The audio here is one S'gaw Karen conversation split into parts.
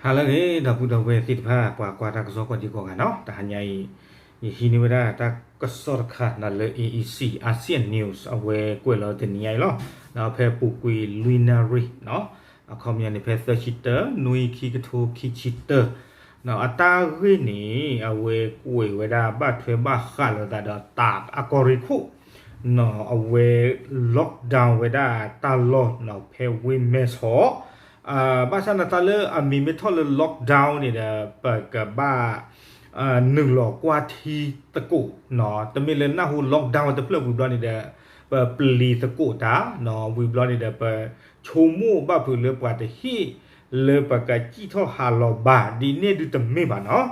ဟါလၢအဂ့ၤ ဒီပုၢ်ဒီဝဲၢ်သ့ၣ်တဖၣ် ပှၤကွၢ်တၢ်ကစီၣ်ကိးဒံကိးဂၤနီၤ, တဟါညါအံၤ ယဟံးန့ၢ်ဝဲဒၣ်တၢ်ကစီၣ်တခါ ဒီးလၢ A E C Asian News အဝဲကွဲးလီၤတနံၤညါအံၤလီၤ. ဒီးဖဲပူၤကွံာ်လွံၢ်နၣ်ရံၣ်နီၤ, အခီပညီန့ၣ် ဖဲသၢဆံတၢ နွံ ခံကထိခံဆံတၢ အတၢ်ဂ့ၢ်န့ၣ် အဝဲကွဲးဝဲဒၣ် ဘၣ်ထွဲဘၣ်ဃးလိာ်သးဒီး တၢ်အကီၢ်ရ့ၣ်ခိၣ်နီၤ, အဝဲ lockdown ဝဲဒၣ်တၢ်လီၢ်နီၤ ဖဲဝ့ၢ်မဲၢ်ဆီး, ဘၣ်ဆၣ်န့ၣ်တၢ်လၢအမ့မ့ၢ်ထီၣ်လၢ lockdown န့ၣ်ဒီး ပကဘၣ် နုာ်လီၤကွၢ်ထံသကိးနီၤ, တမ့ၢ်လၢနၢ်ဟူ lockdown တဖျၢၣ်ဝံၤဘျီန့ၣ်ဒီး ပပျံၤသကိးတၢ်နီၤ, ဝံၤဘျီန့ၣ်ဒီး ပဆိကမိၣ်ဘၣ်ဖုးလၢပှၤတဟ့ၣ်လၢပကစံၣ်ထီၣ်ဟးလီၤဘၣ် ဒ်န့ၣ်ဒုးတမ့ၢ်ဘၣ်နီၤ.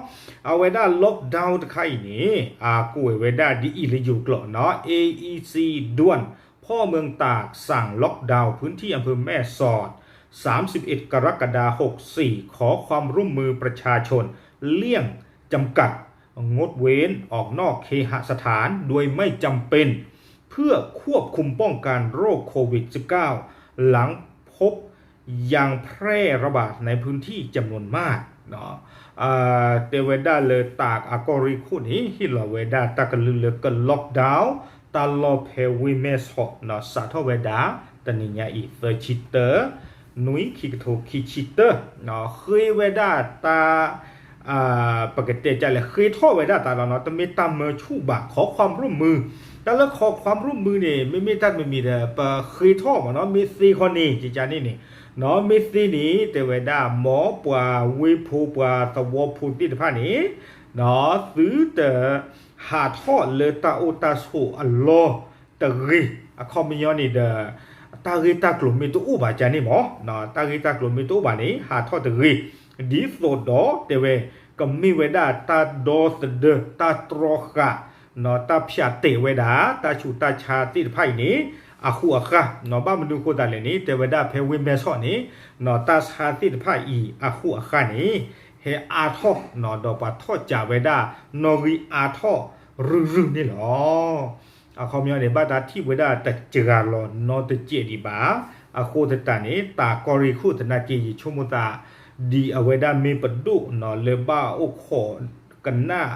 အဝဲဒၣ် lockdown တခါအံၤန့ၣ် အကွဲးဝဲဒၣ်ဒ်အံၤလၢယိၤကျိာ်နီၤ, A E C ด่วน พ่อเมืองตากสั่ง ล็อกดาวน์พื้นที่อำเภอแม่สอด สามสิบเอ็ด กรกฎาคม หกสี่ ขอความร่วมมือประชาชน เลี่ยง จำกัด งดเว้นออกนอกเคหสถานโดยไม่จำเป็น เพื่อควบคุมป้องกันโรคโควิด สิบเก้า หลังพบยังแพร่ระบาดในพื้นที่จำนวนมาก တဲဝဲဒၣ်လၢတၢ်အကီၢ်ရ့ၣ်ခိၣ်န့ၣ် ဟ့ၣ်လီၤဝဲဒၣ်တၢ်ကလုၢ်လၢက lockdown တၢ်လီၢ်ဖဲဝ့ၢ်မဲၢ်ဆီးနီၤ, စးထီၣ်ဝဲဒၣ် တနံၤညါအံၤ သၢဆံတၢ နွံ ခံကထိခံဆံတၢ ဃ့ဝဲဒၣ်တၢ် ပကတဲကလဲၣ် ဃ့ထီၣ်ဝဲဒၣ်တၢ်လီၤနီၤ, တမ့ၢ်တၢ်မၢဆူၣ်ဘၣ် ขอความร่วมมือ, တၢ်လၢ ขอความร่วมมือ န့ၣ် မ့မ့ၢ်တၢ်တမံၤမံၤဒီး ပဃ့ထီၣ်မ့ၢ်နီၤ, မ့ၢ်သ့ခီန့ၣ် ကကန့ၣ်န့ၣ်နီၤ, မ့ၢ်သ့န့ၣ် တဲဝဲဒၣ် မ်ပှၤဝ့ၢ်ဖိပှၤသဝီဖိသ့ၣ်တဖၣ်န့ၣ်နီၤ, သုတ ဟးထီၣ်လၢတၢ်အိၣ်တၢ်ဆိးအလီၢ်တဂ့ၤ, အခီပညီန့ၣ်ဒီး တၢ်ဂ့ၢ်တၢ်ကျိၤမ့ၢ်တအိၣ်ဘၣ်ကန့ၣ်မ့ၢ်နီၤ, တၢ်ဂ့ၢ်တၢ်ကျိၤမ့ၢ်တအိၣ်ဘၣ်န့ၣ် ဟးထီၣ်တဂ့ၤ, ဒ်သိးဒီးတဲဝဲ ကမ့ၢ်ဝဲဒၣ်တၢ်ဒီသဒၢ တၢ်တြီဃာ်နီၤ, တၢ်ဖၠးတဲာ်ဝဲဒၣ် တၢ်ဆူးတၢ်ဆါသ့ၣ်တဖၣ်အံၤန့ၣ် အဃိအဃၢ်နီၤ, ဘၣ်မနုၤအဃိသတးလဲၣ်န့ၣ် တဲဝဲဒၣ်ဖဲဝ့ၢ်မဲၢ်ဆီးန့ၣ်နီၤ, တၢ်ဆါသ့ၣ်တဖၣ်အံၤအဃိအဃၢ်န့ၣ် ဟဲအါထီၣ်နီၤ, ဒီးပှၤထီၣ်ကးဝဲဒၣ် နီၣ်ဂံၢ်အါထီၣ်ရုၢ်ရုၢ်န့ၣ်လီၤ. အခီပညီန့ၣ် ဘၣ်တၢ်ထံၣ်ဝဲဒၣ်တစှၤလီၤနီတစဲးဒံးဘၣ်. အဃိသတးန့ၣ် တၢ်ကီၢ်ရ့ၣ်ခိၣ်သနာ်က့ ယဆိကမိၣ်သး ဒ်အဝဲဒၣ်မ့ၢ်ပဒိၣ်နီၤ လၢဘၣ်အိၣ်ခိးကနၣ်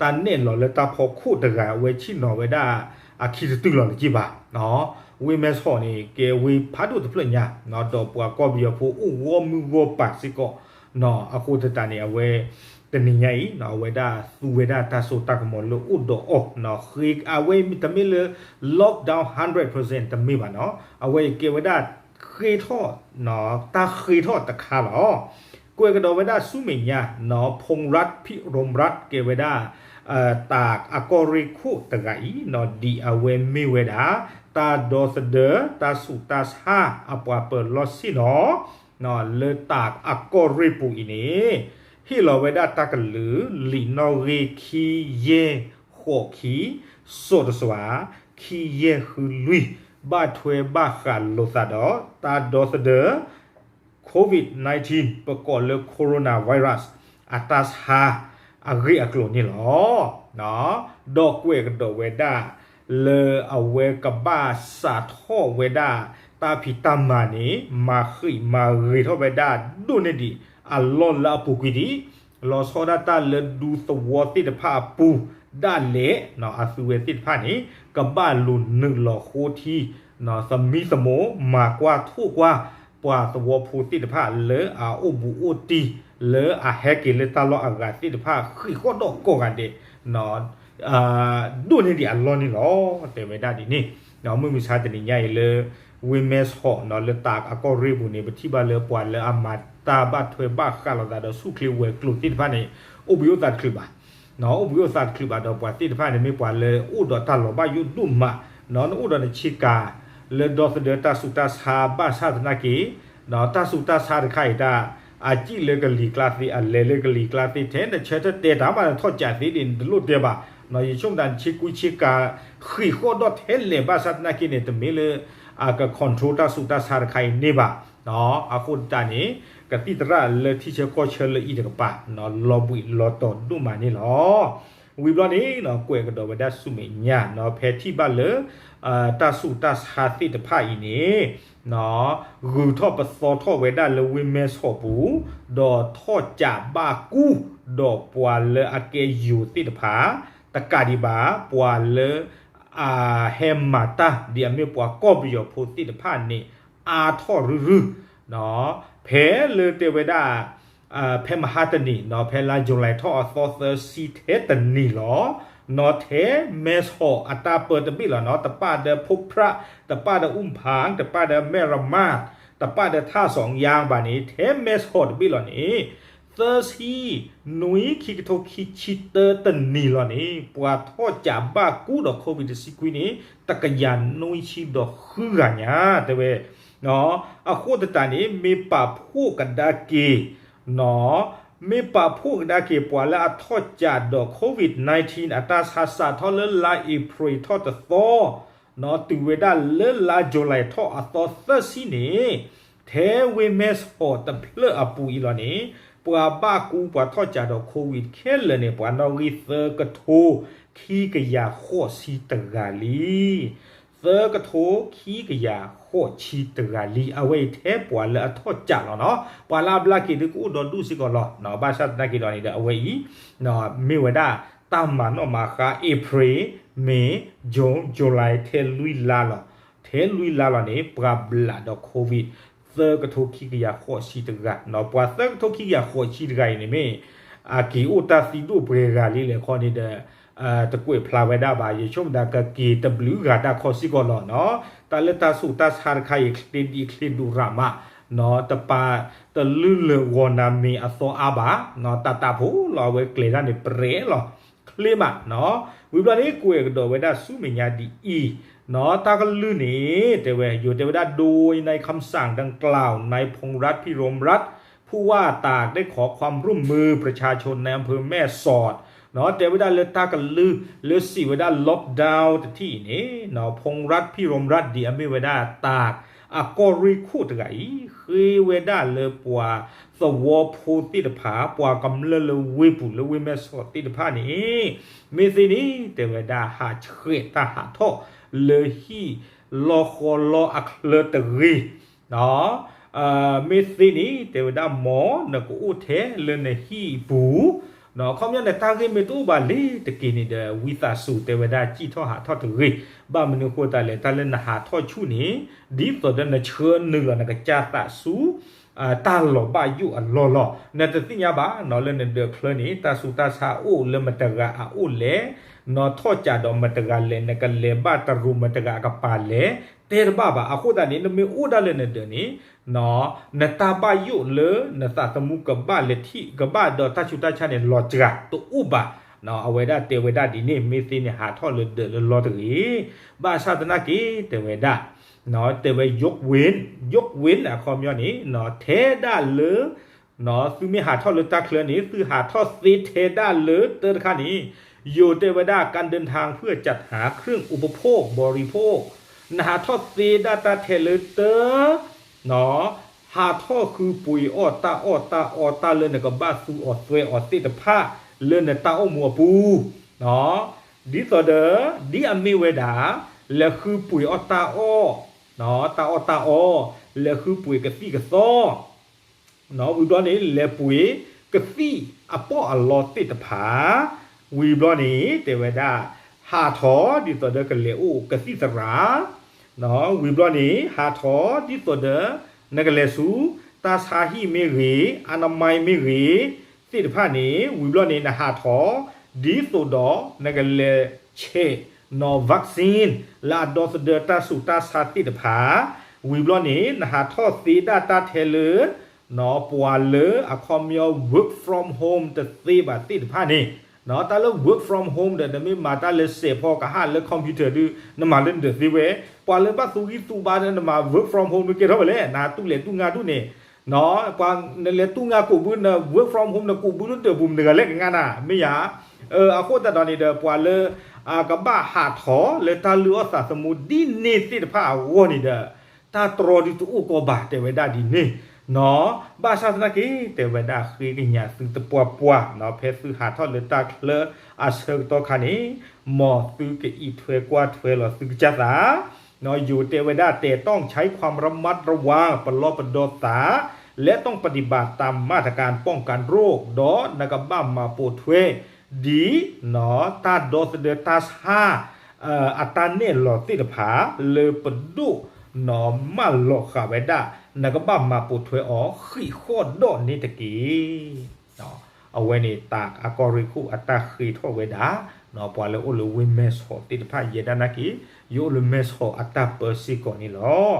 တၢ်နဲၣ်လီၤလၢတၢ်ဖီခိၣ်တဂၤ အဝဲဆ့ၣ်နီၤဝဲဒၣ်အခံတတုၤလီၤတက့ၢ်ဘၣ်. ဝ့ၢ်မဲၢ်ဆီးန့ၣ် ကဲဝ့ၢ်ဖးဒိၣ်တဖျၢၣ်ညါနီၤ, ဒီးပှၤကီၢ်ပယီၤဖိအိၣ်ဂီၢ်မုၢ်ဂီၢ်ပၤစ့ၢ်ကီးနီၤ. အဃိသတးန့ၣ် အဝဲ တနံၤညါအံၤနီၤ အဝဲဒၣ်သူဝဲဒၣ်တၢ်စိတၢ်ကမီၤလၢအိၣ်ဒီးအီၤနီၤ, ဃ့ အဝဲတမ့ၢ်လၢ lockdown hundred percent တမ့ၢ်ဘၣ်နီၤ, အဝဲအံၤကဲဝဲဒၣ်ဃ့ထီၣ် တၢ်ဃ့ထီၣ်တခါလီၤ. ကွဲးကဒီးဝဲဒၣ်ဆူမဲာ်ညါနီၤ, ဖူရၤတ်ၣ် ဖံးရိရၤတ်ၣ် ကဲဝဲဒၣ် တၢ်အကီၢ်ရ့ၣ်ခိၣ်တဂၤအံၤနီၤ, ဒ်အဝဲမ့ၢ်ဝဲဒၣ် တၢ်ဒီသဒၢ တၢ်ဆူးတၢ်ဆါအပှၤပၢၤလီၢ်ဆ့ၣ်နီၤ လၢတၢ်အကီၢ်ရ့ၣ်ပူၤအံၤန့ၣ် ဟ့ၣ်လီၤဝဲဒၣ်တၢ်ကလုၢ် လံာ်နီၣ်ဂံၢ်ခံယဲၢ်ဃိးခံ စိးတစွး ခံယဲၢ်ဃုလွံၢ် ဘၣ်ထွဲဘၣ်ဃးလိာ်သးဒီး တၢ်ဒီသဒၢ COVID nineteen ပကိးလၢ coronavirus အတၢ်ဆါအဂ့ၢ်အကျိၤန့ၣ်လီၤ. ဒီးကွဲးကဒီးဝဲဒၣ် လၢအဝဲကဘၣ်စးထီၣ်ဝဲဒၣ် တၢ်ဖံးတၢ်မၤန့ၣ် မၤဃံးမၤဂ့ၤထီၣ်ဝဲဒၣ် ဒိၣ်န့ၢ်ဒံးအလီၢ်လၢအပူၤကွံာ်ဒံး လီၤဆီဒၣ်တၢ်လၢဒူသဝီသ့ၣ်တဖၣ်အပူၤဒၣ်လဲာ် အသုဝဲသ့ၣ်တဖၣ်န့ၣ် ကဘၣ်လူၤနုာ်လီၤဃိထံ သမံသမိး မၤကွၢ်ထိၣ်ကွၢ် ပှၤသဝီဖိသ့ၣ်တဖၣ် လၢအအိၣ်ဘူးအိၣ်တံၢ် လၢအဟဲက့ၤလၢတၢ်လီၢ်အဂၤသ့ၣ်တဖၣ် ဃံးဃီၣ်ဒီးကိးဂၤဒဲး ဒိၣ်န့ၢ်ဒံးအလီၢ်န့ၣ်လီၤ. တဲဝဲဒၣ်ဒ်န့ၣ် မုၢ်မဆါတနံၤညါအံၤလၢ ဝ့ၢ်မဲၢ်ဆီးနီၤ လၢတၢ်အကီၢ်ရ့ၣ်ပူၤန့ၣ် ပထံၣ်ဘၣ်လၢပှၤလၢအမၤတၢ်ဘၣ်ထွဲဘၣ်ဃးလိာ်သးဒီးဆူၣ်ချ့ဝဲၤကျိၤသ့ၣ်တဖၣ်န့ၣ် အိၣ်ဘှံးအိၣ်သါတချုးဘၣ် အိၣ်ဘှံးအိၣ်သါတချုးဘၣ်ဒီး ပှၤသ့ၣ်တဖၣ်န့ၣ်မ့ၢ်ပှၤလၢအိၣ်ဒီးတၢ်လီၤဘၣ်ယိၣ်ဒိၣ်မး နအိၣ်ဒီးနဆ့ကၤ လၢဒီသဒၢတၢ်ဆူးတၢ်ဆါဘၣ်ဆၣ်သနာ်က့ တၢ်ဆူးတၢ်ဆါတခါအံၤတၢ် အစံၣ်လၢကလံၤကျါသ့ အလဲၤလၢကလံၤကျါသ့ ထဲနဆၢထၢၣ်တဲတၢ်မး နထီၣ်ကးသ့ဒ်န့ၣ် တလိၣ်တဲဘၣ် ယဆိကမိၣ်တၢ်နဆ့ကူဆ့ကၤ ဃံးဃီၣ်ဒီၣ်ထဲလဲၣ်ဘၣ်ဆၣ်သနာ်က့န့ၣ် တမ့ၢ်လၢ အက control တၢ်ဆူးတၢ်ဆါတခါအံၤန့ၣ်ဘၣ်. အဃိသတးန့ၣ် ကသံၣ်သရၣ်လၢထံဆၢကီၢ်ဆၢလၢအံၤတကပၤ လီၤဘှံးလီၤတီၤဒိၣ်မးန့ၣ်လီၤ. ဝံၤဘျီန့ၣ် ကွဲးကဒီးဝဲဒၣ်ဆူမဲာ်ညါနီၤ ဖဲထံၣ်ဘၣ်လၢ တၢ်ဆူးတၢ်ဆါသ့ၣ်တဖၣ်အံၤန့ၣ် ဂုၤထီၣ်ပသီထီၣ်ဝဲဒၣ်လၢဝ့ၢ်မဲၢ်ဆီးပူၤ ဒီးထီၣ်ကးဘၣ်ကူ ဒီးပှၤလၢအကဲယိၤသ့ၣ်တဖၣ် တကးဒံးဘၣ် ပှၤလၢ အဟဲမၤတၢ် ဒ်အမ့ၢ်ပှၤကီၢ်ပယီၤဖိသ့ၣ်တဖၣ်န့ၣ် အါထီၣ်ရုၢ်ရုၢ် ဖဲလၢတဲဝဲဒၣ် ဖဲမဟါတနံၤနီၤ ဖဲလါယူၤလံထီၣ်အသီသၢဆံ ထဲတနံၤလီၤ. နီၤ ထဲမဲၢ်ဆီးအတၢ်ပၢတဘ့ၣ်လီၤနီၤ တပၣ်ဒီးဖိဖြၣ် တပၣ်ဒီးအူၣ်ဖၣ် တပၣ်ဒီးမဲၢ်ရမၢ် တပၣ်ဒီးထၣ်စီၤယါဘၣ်န့ၣ် ထဲမဲၢ်ဆီးတဘ့ၣ်လီၤန့ၣ် သၢဆံ နွံ ခံကထိခံဆံတၢတနံၤလီၤန့ၣ် ပှၤထီၣ်ကးဘၣ်ကူဒီး COVID တဆံခွံန့ၣ် တကယၤနွံဆံဒီးဃုဂၤညါ တဲဝဲ အဃိသတးန့ၣ် မ့ၢ်ပာ်ဖှိၣ်ကဒါက့ၤ နီၤ မ့ၢ်ပာ်ဖှိၣ်ကဒါက့ၤ ပှၤလၢအထီၣ်ကးဒီး COVID nineteen အတၢ်ဆါ စးထီၣ်လၢလါအ့ဖြ့ၣ်ထီၣ်တသီ နီၤ တုၤဝဲဒၣ်လၢလါယူၤလံထီၣ်အသီသၢဆံန့ၣ် ထဲဝ့ၢ်မဲၢ်ဆီးတဖျၢၣ်အပူၤအံၤလီၤန့ၣ် ပှၤဘၣ်ကူပှၤထီၣ်ကးဒီး COVID ခဲလၢာ်န့ၣ် ပှၤနီၣ်ဂံၢ်သၢကထိခံကယၤဃိးဆံတဂၤလံ. သၢကထိခံကယၤဃိးဆံတဂၤလံ. အဝဲအံၤထဲပှၤလၢအထီၣ်ကးလီၤနီၤ. ပှၤလၢအဘျါက့ၤဒုးကအိၣ်ဒီးဒူၣ်စ့ၢ်ကီးလီၤ. ဘၣ်ဆၣ်သနာ်က့ဒီးန့ၣ်ဒီး အဝဲအံၤ မ့ၢ်ဝဲဒၣ်တၢ်မၤနီၣ်မၤဃါ အ့ဖြ့ၣ်, မ့ၢ်, ယူၢ်, ယူၤလံ ထဲလွံၢ်လါလီၤ. ထဲလွံၢ်လါလီၤန့ၣ် ပှၤဘျးဒီး COVID သၢကထိခံကယၤဃိးဆံတဂၤနီၤ. ပှၤသၢကထိခံကယၤဃိးဆံတဂၤအံၤန့ၣ်မ့ၢ် အက့ၤအိၣ်တၢ်သံဒိၣ်ပှဲၤဂၤလံလဲၣ်ခီန့ၣ်ဒီး တကွဲးဖျါဝဲဒၣ်ဘၣ်. ယဆိကမိၣ်သးကက့ၤတဘျုးဂၤတၢ်ခီစ့ၢ်ကီးလီၤနီၤ. တၢ်လၢတၢ်ဆူးတၢ်ဆါတခါအံၤ ချ့ဒံးချ့ဒိၣ်ရၣ်မးနီၤ. တပာ်တလုၢ်လၢာ်ဂီၤနၤမ့ၤအသီအါဘၣ်နီၤ. တၢ်တၢ်ဖိလီၤ အဝဲကျဲၤတၢ်န့ၣ် ပြဲးလီၤ ချ့မးနီၤ. ဝံၤဘျီန့ၣ် ကွဲးကဒီးဝဲဒၣ်ဆူမဲာ်ညါဒ်အံၤနီၤ. တၢ်ကလုၢ်န့ၣ် တဲဝဲ ယိၤတဲဝဲဒၣ် โดยในคำสั่งดังกล่าว นายพงษ์รัตน์ พิรมรัตน์ ผู้ว่าตาก ได้ขอความร่วมมือประชาชนในอำเภอแม่สอด နီၤ တဲဝဲဒၣ်လၢတၢ်ကလုၢ်လၢစံးဝဲဒၣ် lockdown တထံၣ်အံၤန့ၣ်နီၤ ဖုန်းရတ်ၣ် ဖံရိၣ်ရတ်ၣ် ဒ်အမ့ၢ်ဝဲဒၣ်တၢ် အကီၢ်ရ့ၣ်ခိၣ်တဂၤအံၤ ဃ့ဝဲဒၣ်လၢပှၤသဝီဖိသ့ၣ်တဖၣ် ပှၤကမျၢၢ်လၢဝ့ၢ်ပူၤလၢဝ့ၢ်မဲၢ်ဆီးသ့ၣ်တဖၣ်န့ၣ် မ့ၢ်သ့န့ၣ် တဲဝဲဒၣ်ဟးဆှဲးတၢ်ဟးထီၣ်လၢဟံၣ်လီၢ်ဃီလီၢ်အချၢတဂ့ၤ မ့ၢ်သ့န့ၣ် တဲဝဲဒၣ်မ်နကအိၣ်ထဲလၢနဟံၣ်အပူၤ, အခီပညီန့ၣ် တၢ်ဂ့ၢ်မ့ၢ်တအိၣ်ဘၣ်လၢၤတက့ၢ်န့ၣ်ဒီး ဝံသးစူၤတဲဝဲဒၣ်စံၣ်ထီၣ်ဟးထီၣ်တဂ့ၤ, ဘၣ်မနုၤအဃိသတးလဲၣ် တၢ်လၢနဟးထီၣ်ဆူၣ်န့ၣ် ဒ်သိးဒီးနဆှၢနုာ်လီၤနကစၢ်သးဆူ တၢ်လီၤဘၣ်ယိၣ်အလီၢ်လီၤ. နတသ့ၣ်ညါဘၣ်နီၤ လၢနဒၢးချၢန့ၣ် တၢ်ဆူးတၢ်ဆါအိၣ်လၢမတဂၤအအိၣ်လဲၣ်, နီၤထီၣ်ကးဒီးမတဂၤလဲၣ်, နကလဲၤဘၣ်တရူးမတဂၤအကပၤလဲၣ်, တဲတဘၣ်ဘၣ်. အဃိသတးန့ၣ် နမ့ၢ်အိၣ်ဒၣ်လၢနဒၢးန့ၣ် နတၢ်ဘၣ်ယိၣ်လၢနသးသမူကဘၣ်လဲၤထံၣ်ကဘၣ်ဒီးတၢ်ဆူးတၢ်ဆါန့ၣ် လီၤစှၤတအိၣ်ဘၣ်. အဝဲဒၣ်တဲဝဲဒၣ်ဒ်န့ၣ် မ့ၢ်သ့န့ၣ် ဟးထီၣ်လၢဒၢးလၢလီၢ်တဂ့ၤ. ဘၣ်ဆၣ်သနာ်က့ တဲဝဲဒၣ် တဲဝဲ ยกเว้น ยกเว้น အခီပညီန့ၣ် ထဲဒၣ်လၢ သုမ့ၢ်ဟးထီၣ်လၢတၢ်ချၢန့ၣ် သုဟးထီၣ်သ့ထဲဒၣ်လၢတၢ်တခါန့ၣ် ယိၤတဲဝဲဒၣ် การเดินทางเพื่อจัดหาเครื่องอุปโภคบริโภค နဟးထီၣ်သ့ဒၣ်တၢ်ထဲလၢတၢ် ဟးထီၣ်ဃုပှ့ၤအီၣ်တၢ်အီၣ်တၢ်အီတၢ်လၢနကဘၣ်သူအီၤသွဲအီၤသ့ၣ်တဖၣ် လၢနတၢ်အိၣ်မူအပူၤ ဒ်သိးဒီး ဒ်အမ့ၢ်ဝဲဒၣ် လဲၤဃုပှ့ၤအီၣ်တၢ်အီၣ် တၢ်အီၣ်တၢ်အီ လဲၤဃုပှ့ၤကသံၣ်ကသီ ဝံၤဘျီန့ၣ် လဲၤပှ့ၤကသံၣ်အပီၣ်အလီသ့ၣ်တဖၣ် ဝံၤဘျီန့ၣ် တဲဝဲဒၣ် ဟးထီၣ်ဒ်သိးဒီးကလဲၤအိၣ်ကသံၣ်သရၣ် ဝံၤဘျီန့ၣ် ဟးထီၣ်ဒ်သိးဒီး နကလဲၤဆူ တၢ်ဆါဟံၣ်မ့ၢ်ဂ့ၤ အနမါမ့ၢ်ဂ့ၤ သ့ၣ်တဖၣ်န့ၣ် ဝံၤဘျီန့ၣ် နဟးထီၣ် ဒ်သိးဒီး နကလဲၤဆဲး နီၤ vaccine လၢအဒီသဒၢတၢ်ဆူးတၢ်ဆါသ့ၣ်တဖၣ် ဝံၤဘျီန့ၣ် နဟးထီၣ်သ့ဒၣ်တၢ်ထဲလၢ ပှၤလၢအခီပညီ work from home တသ့ဘၣ်သ့ၣ်တဖၣ်န့ၣ် တၢ်လၢ work from home ဒီး နမ့ၢ်မၤတၢ်လၢစဲးဖီကဟၣ်လၢ computer ဒုး နမၤလၢနဒၢးသ့ဝဲ, ပှၤလၢဘၣ်သူဂံၢ်သူဘါဒီး နမၤ work from home ဒုးကဲထီၣ်ဝဲလဲၣ်, နတူၢ်လဲၤတူၢ်ငါဒူၣ်န့ၣ် ပှၤ နလဲၤတူၢ်ငါကိးဘု န work from home နကိးဘုလၢဒၢးပူၤ မတဂၤလဲၣ်ကငါနၤ မ့ၢ်ယၤ အဃိသတးဒီးန့ၣ်ဒီး ပှၤလၢ ကဘၣ်ဟးထီၣ်လၢတၢ်လုၢ်အီၣ်သးသမူဒ်န့ၣ်သ့ၣ်တဖၣ်အဂီၢ်န့ၣ်ဒီး တၢ်တြီဒုးတအိၣ်ကီးဘၣ် တဲဝဲဒၣ်ဒ်န့ၣ် နီၤ, ဘၣ်ဆၣ်သနာ်က့ တဲဝဲဒၣ်ဃ့ကညးသုတပှၢ်ပှၢ်နီၤ, ဖဲသုဟးထီၣ်လၢတၢ်ချၢအဆၢကတီၢ်ခါန့ၣ်, မ်သုကအံးထွဲကွၢ်ထွဲလီၤသုကစၢ်သး, နီၤ, ယိၤတဲဝဲဒၣ် แต่ต้องใช้ความระมัดระวัง ပလီၢ်ပဒီသး และต้องปฏิบัติตามมาตรการป้องกันโรค ဒီးနကဘၣ်မၤပိာ်ထွဲ ဒ် နီၤ တၢ်ဒီသဒၢတၢ်ဆါ အတၢ်နဲၣ်လီၤသ့ၣ်တဖၣ် လၢပဒိၣ် နီၤ မၢလီၤဃာ်ဝဲဒၣ် နကဘၣ်မၤပိာ်ထွဲအီၤဃံးဃီၣ်ဒီးန့ၣ်တက့ၢ်. အဝဲန့ၣ်တၢ်အကီၢ်ရ့ၣ်ခိၣ်အတၢ်ဃ့ထီၣ်ဝဲဒၣ် နီၤ ပှၤလၢအိၣ်လၢဝ့ၢ်မဲဆီးသ့ၣ်တဖၣ် ယဲဒၣ်နာ်က့ ယအိၣ်လၢမဲဆီးအတၢ်ပၢစ့ၢ်ကီးန့ၣ်လီၤ.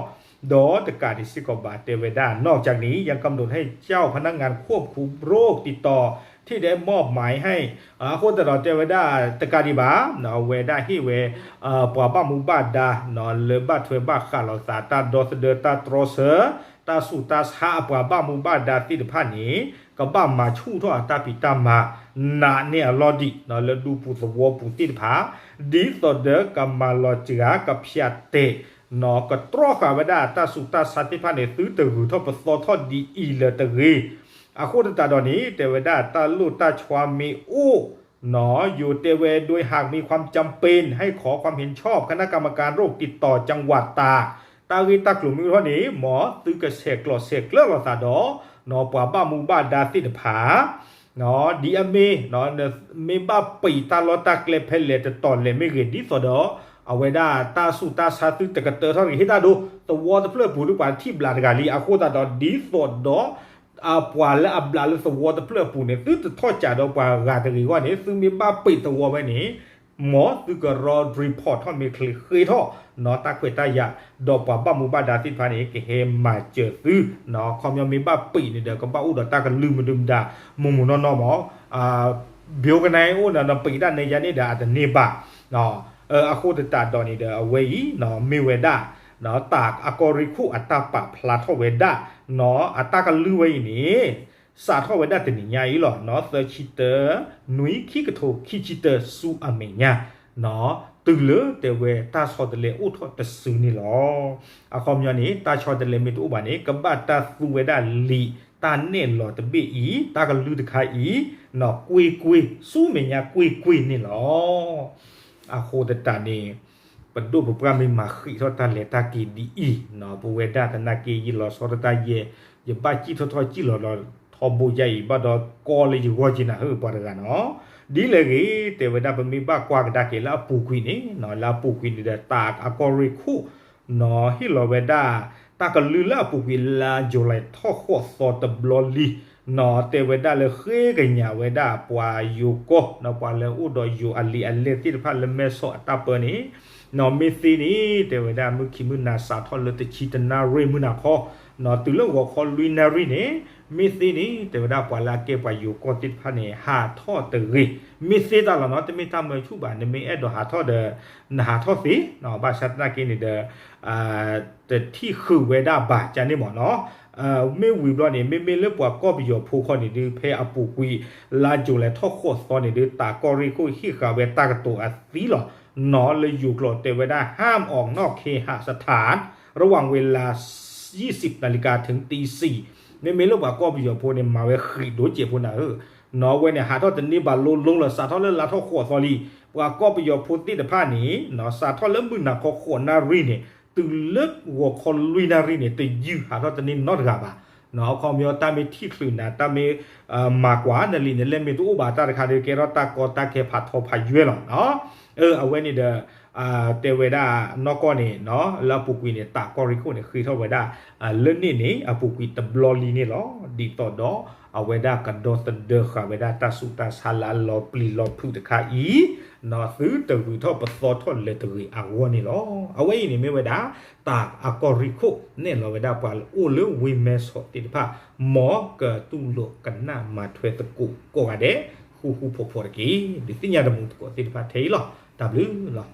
ဒီးတကးဒံးစ့ၢ်ကီးဘၣ် တဲဝဲဒၣ် นอกจากนี้ยังกำหนดให้เจ้าพนักงานควบคุมโรคติดต่อ ที่ได้มอบหมายให้ အဃိသတးဒီးတဲဝဲဒၣ်တကးဒံးဘၣ် အဝဲဒၣ်ဟ့ၣ်ဝဲ ပှၤဘၣ်မူဘၣ်ဒါ လၢဘၣ်ထွဲဘၣ်ဃးလိာ်သး တၢ်ဒီသဒၢတၢ်တြီဆၢ တၢ်ဆူးတၢ်ဆါအပှၤဘၣ်မူဘၣ်ဒါသ့ၣ်တဖၣ်န့ၣ် ကဘၣ်မၤဆူၣ်ထီၣ်အတၢ်ဖံးတၢ်မၤ နာ်န့ၢ်အလီၢ်ဒံး လၢဒူပူၤသဝီပူၤသ့ၣ်တဖၣ် ဒ်သိးဒီးကမၤလီၤစှၤ ကဖၠးတဲာ် ကတြီဃာ်ဝဲဒၣ်တၢ်ဆူးတၢ်ဆါသ့ၣ်တဖၣ်န့ၣ် သုတဂုၤထီၣ်ပသီထီၣ်ဒ်အံၤလၢၤတဂ့ၤ. အဃိသတးဒီးန့ၣ် တဲဝဲဒၣ် တၢ်လိၣ်တၢ်ဆှါမ့ၢ်အိၣ် နီၤ ယိၤတဲဝဲ โดยหากมีความจำเป็นให้ขอความเห็นชอบคณะกรรมการโรคติดต่อจังหวัด တၢ် တၢ်ဂ့ၢ်တၢ်ကျိၤမ့ၢ်အိၣ်ထီၣ်န့ၣ် မ်သုကဆဲးကျိးဆဲးကျၢလိာ်သးဒီး နီၤ ပှၤဘၣ်မူဘၣ်ဒါသ့ၣ်တဖၣ် နီၤ ဒ်အမ့ၢ် မ့ၢ်ဘၣ်ပံးတၢ်လီၢ်တၢ်ကျဲဖဲလဲၣ်တတီၤလဲၣ်မ့ၢ်ဂ့ၤ ဒ်သိးဒီး အဝဲဒၣ်တၢ်ဆူးတၢ်ဆါသုတကတၢထီၣ်တဂ့ၤ ဟ့ၣ်တၢ်ဒိ သဝီတဖျၢၣ်အပူၤဒုးပှၤထံၣ်ဘျးတဂၤလံ အဃိသတးဒီး ဒ်သိးဒီး ပှၤလၢအဘျးလၢသဝီတဖျၢၣ်အပူၤန့ၣ် သုတထီၣ်ကးဒီးပှၤဂၤတဂ့ၤအဂီၢ်န့ၣ် သုမ့ၢ်ဘၣ်ပံးသဝီဝဲန့ၣ် မ်သုကရီ report ထီၣ်မ့ၢ်ချ့ဃ့ထီၣ် နီၤ တၢ်ခွဲးတၢ်ယာ် ဒီးပှၤဘၣ်မူဘၣ်ဒါသ့ၣ်တဖၣ်န့ၣ် ကဟဲမၤစၢၤသု နီၤ ခီပညီမ့ၢ်ဘၣ်ပံးန့ၣ်ဒီး ကဘၣ်အိၣ်ဒီးတၢ်ကလုၢ်မနုၤမတၤ မိၢ်မိၢ်နီၢ်နီၢ်မး ဘၣ်ကနၣ်အိၣ်ဒီး နပံးတၢ်နဲယါန့ၣ်ဒီး အတန့ၢ်ဘၣ် အဃိသတးဒီးန့ၣ်ဒီး အဝဲအံၤ မ့ၢ်ဝဲဒၣ် တၢ်အကီၢ်ရ့ၣ်ခိၣ်အတၢ်ပာ်ဖျါထီၣ်ဝဲဒၣ် နီၤ အတၢ်ကလုၢ်ဝဲအံၤန့ၣ် စးထီၣ်ဝဲဒၣ်တနံၤညါအံၤလီၤ နီၤ သၢဆံတၢ နွံ ခံကထိခံဆံတၢ ဆူအမဲာ်ညါ နီၤ တုၤလၢတဲဝဲတၢ်ဆီတလဲအိၣ်ထီၣ်တစုန့ၣ်လီၤ. အခီပညီန့ၣ် တၢ်ဆီတလဲမ့ၢ်တအိၣ်ဘၣ်န့ၣ် ကဘၣ်တၢ်သူဝဲဒၣ်လံာ်တၢ်နဲၣ်လီၤတဘ့ၣ်အံၤ တၢ်ကလုၢ်တခါအံၤ နီၤ ကွ့ၢ်ကွ့ၢ် ဆူမဲာ်ညါကွ့ၢ်ကွ့ၢ်န့ၣ်လီၤ. အဃိသတးန့ၣ် ပဒိၣ်ပပှၢ်မ့ၢ်မၤဃံးထီၣ်တၢ်လဲၤတၢ်က့ၤဒ်အံၤ နီၤ ပဝဲဒၣ်သနာ်က့ ယလီၤဆီဒၣ်တၢ်ယဲ ယဘၣ်စံၣ်ထီၣ်ထီၣ်စံၣ်လီၤလီၤထီဘိယါအံၤ ဘၣ်ဒီးကီလၢယဂီၢ်က့ၤနၤဧၢ ပှၤတဂၤနီၤ ဒ်လဲၣ်ဂ့ၤ တဲဝဲဒၣ်ပမ့ၢ်ဘၣ်ကွၢ်ကဒါက့ၤလၢအပူၤကွံာ်န့ၣ် နီၤ လၢအပူၤကွံာ်န့ၣ်ဒီး တၢ်အကီၢ်ရ့ၣ်ခိၣ် နီၤ ဟ့ၣ်လီၤဝဲဒၣ် တၢ်ကလုၢ်လၢအပူၤကွံာ် လါယူၤလံထီၣ်ဃိးသီတဘျီလံ နီၤ တဲဝဲဒၣ်လၢဃ့ကညးဝဲဒၣ်ပှၤယိၤကီၢ် နီၤ ပှၤလၢအိၣ်ဒီးယိၤအလံာ်အလဲၢ်သ့ၣ်တဖၣ်လၢမဲဆီးအတၢ်ပၢန့ၣ် နီၤ မ့ၢ်သ့န့ၣ် တဲဝဲဒၣ်မုၢ်ခံမုၢ်နၤစးထီၣ်လၢတဆံတနၣ်ရံၣ်မုၢ်နၤခီ နီၤ တုၤလၢဂီၤခီလွံၢ်နၣ်ရံၣ်န့ၣ် မ့ၢ်သ့န့ၣ် တဲဝဲဒၣ်ပှၤလၢအကဲပှၤယိၤကီၢ်သ့ၣ်တဖၣ်န့ၣ် ဟးထီၣ်တဂ့ၤ မ့ၢ်သ့တၢ်လီၤနီၤ တမ့ၢ်တၢ်မၢဆူၣ်ဘၣ် နမ့ၢ်အဲၣ်ဒိးဟးထီၣ်ဒီး နဟးထီၣ်သ့ ဘၣ်ဆၣ်သနာ်က့န့ၣ်ဒီး တထံၣ်ဃုာ်ဝဲဒၣ်ဘၣ်ကန့ၣ်မ့ၢ်နီၤ မ့ၢ်ဝံၤဘျီန့ၣ် မ့မ့ၢ်လၢပှၤကီၢ်ပယီၤဖိခီန့ၣ်ဒုး ဖဲအပူၤကွံာ် လါယူၤလံထီၣ်ဃိးသီန့ၣ်ဒုး တၢ်ကီၢ်ရ့ၣ်ခိၣ်ဟ့ၣ်ဃာ်ဝဲတၢ်ကတိၤအသံလီၤ နီၤ လၢယိၤကျိာ်တဲဝဲဒၣ် ห้ามออกนอกเคหสถาน ระหว่างเวลา ยี่สิบนาฬิกา ถึงตีสี่ မ့မ့ၢ်လၢပှၤကီၢ်ပယီၤဖိန့ၣ် မၤဝဲဃံးဒိၣ်စဲးဖိနၤဧၢ နီၤ အဝဲန့ၣ် ဟးထီၣ်တန့ၢ်ဘၣ်လိၤလိၤလၢ စးထီၣ်လၢလါထီၣ်ဃိးသီလံ ပှၤကီၢ်ပယီၤဖိသ့ၣ်တဖၣ်န့ၣ် နီၤ စးထီၣ်လၢမုၢ်နၤခီဃိးနၣ်ရံၣ်န့ၣ် တုၤလၢဂီၤခီလွံၢ်နၣ်ရံၣ်န့ၣ် တယုၢ်ဟးထီၣ်တန့ၢ်နီတဂၤဘၣ် အခီပညီတၢ်မ့ၢ်ထံၣ်ချုးနၤ တၢ်မ့ၢ် မၤကွၢ်နလံာ်နလဲၢ်မ့ၢ်တအိၣ်ဘၣ်တၢ်တခါဒီး ကဲထီၣ်တၢ်ကီတၢ်ခဲဖးထီဖးယွဲလီၤ အဝဲန့ၣ်ဒီး တဲဝဲဒၣ်နီၢ်ကီၢ်န့ၣ် လၢအပူၤကွံာ်န့ၣ် တၢ်ကီၢ်ရ့ၣ်ခိၣ်န့ၣ် ဃ့ထီၣ်ဝဲဒၣ် လၢန့ၣ်န့ၣ် အပူၤကွံာ်တဘျီလံန့ၣ်လီၤ. ဒ်သိးဒီး အဝဲဒၣ်ကဒီသဒၢဃာ်ဝဲဒၣ်တၢ်ဆူးတၢ်ဆါလၢအလီၤပျံၤလီၤဖုးတခါအံၤ နီၤ သုတဂုၤထီၣ်ပသီထီၣ်လၢၤတဂ့ၤအဂီၢ်န့ၣ်လီၤ. အဝဲအံၤန့ၣ်မ့ၢ်ဝဲဒၣ် တၢ်အကီၢ်ရ့ၣ်ခိၣ်နဲၣ်လီၤဝဲဒၣ်ပှၤလၢအိၣ်လၢဝ့ၢ်မဲဆီးသ့ၣ်တဖၣ် မ်ကတူၢ်လိာ်ကနၣ်မၤထွဲသကိးကိးဂၤဒဲး ဃူဃူဖိးဖိးတက့ၢ်. ဒုးသ့ၣ်ညါတမူသကိးသ့ၣ်တဖၣ်ထဲအံၤလီၤ. တၢ်ဘျုးလီၤ.